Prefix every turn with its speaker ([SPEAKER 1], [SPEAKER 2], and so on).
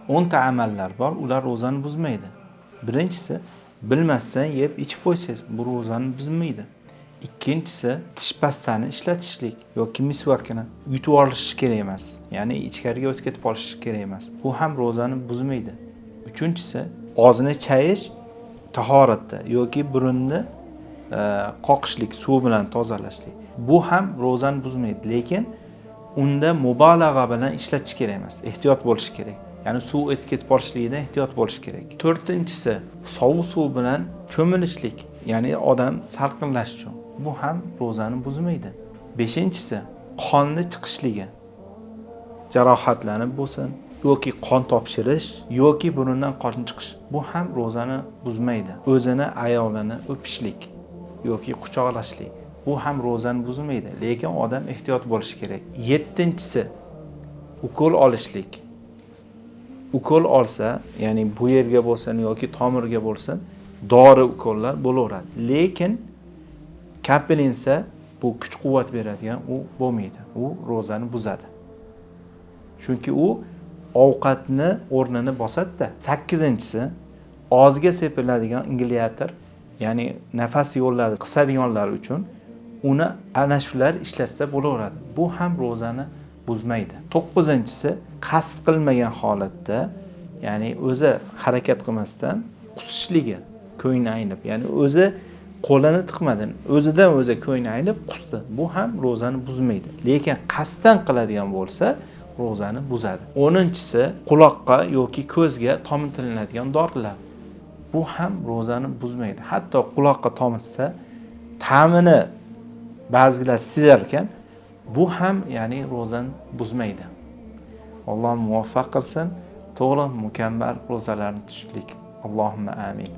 [SPEAKER 1] 10 ta amallar bor, ular ro'zani buzmaydi. Birinchisi, bilmasdan yeb ichib qo'ysangiz, bu ro'zani buzmaydi. Ikkinchisi, tish pastani ishlatishlik yoki misvakini yutib olish kerak emas, ya'ni ichkariga o'tib ketib olish kerak emas. Bu ham ro'zani buzmaydi. Uchinchisi, og'zini chayish tahoratda yoki burunni qoqishlik, suv bilan tozalashlik. Bu ham ro'zani buzmaydi, lekin unda mubolag'a bilan ishlatish kerak emas, ehtiyot bo'lish kerak. Ya'ni suv o'tib ketib qolishligidan ehtiyot bo'lish kerak. To'rtinchisi, sovuq suv bilan cho'milishlik, ya'ni odam salqinlash uchun. Bu ham ro'zani buzmaydi. Beshinchisi, qonni chiqishligi. Jarohatlanib bo'lsin yoki qon topshirish yoki burundan qon chiqish. Bu ham ro'zani buzmaydi. O'zini ayolini o'pishlik yoki quchoqlashlik. Bu ham ro'zani buzmaydi, lekin odam ehtiyot bo'lishi kerak. Yettinchisi, ukol olishlik. Ukol olsa, ya'ni bu yerga bo'lsin yoki tomirga bo'lsin, dori ukollar bo'laveradi. Lekin kapelinsa bu kuch-quvvat beradigan u bo'lmaydi. U ro'zani buzadi. Chunki u ovqatni o'rnini bosadi-da. Sakkizinchisi, og'izga sepiladigan ingalyator, ya'ni nafas yo'llari qisadiganlar uchun uni ana shular ishlatsa bo'laveradi. Bu ham ro'zani buzmaydi. To'qqizinchisi, qasd qilmagan holatda, ya'ni o'zi harakat qilmasdan qusishligi, ko'ngli aynib, ya'ni o'zi qo'lini tiqmadi, o'zidan o'zi ko'ngli aynib qusdi. Bu ham ro'zani buzmaydi. Lekin qasddan qiladigan bo'lsa, ro'zani buzadi. 10-inchisi, quloqqa yoki ko'zga tomitilinadigan dorilar. Bu ham ro'zani buzmaydi. Hatto quloqqa tomitsa, ta'mini ba'zilar sezar ekan, bu ham ya'ni ro'zani buzmaydi. Alloh muvaffaq qilsin, to'g'ri mukammal ro'zalarni tutishlik. Allohumma amin.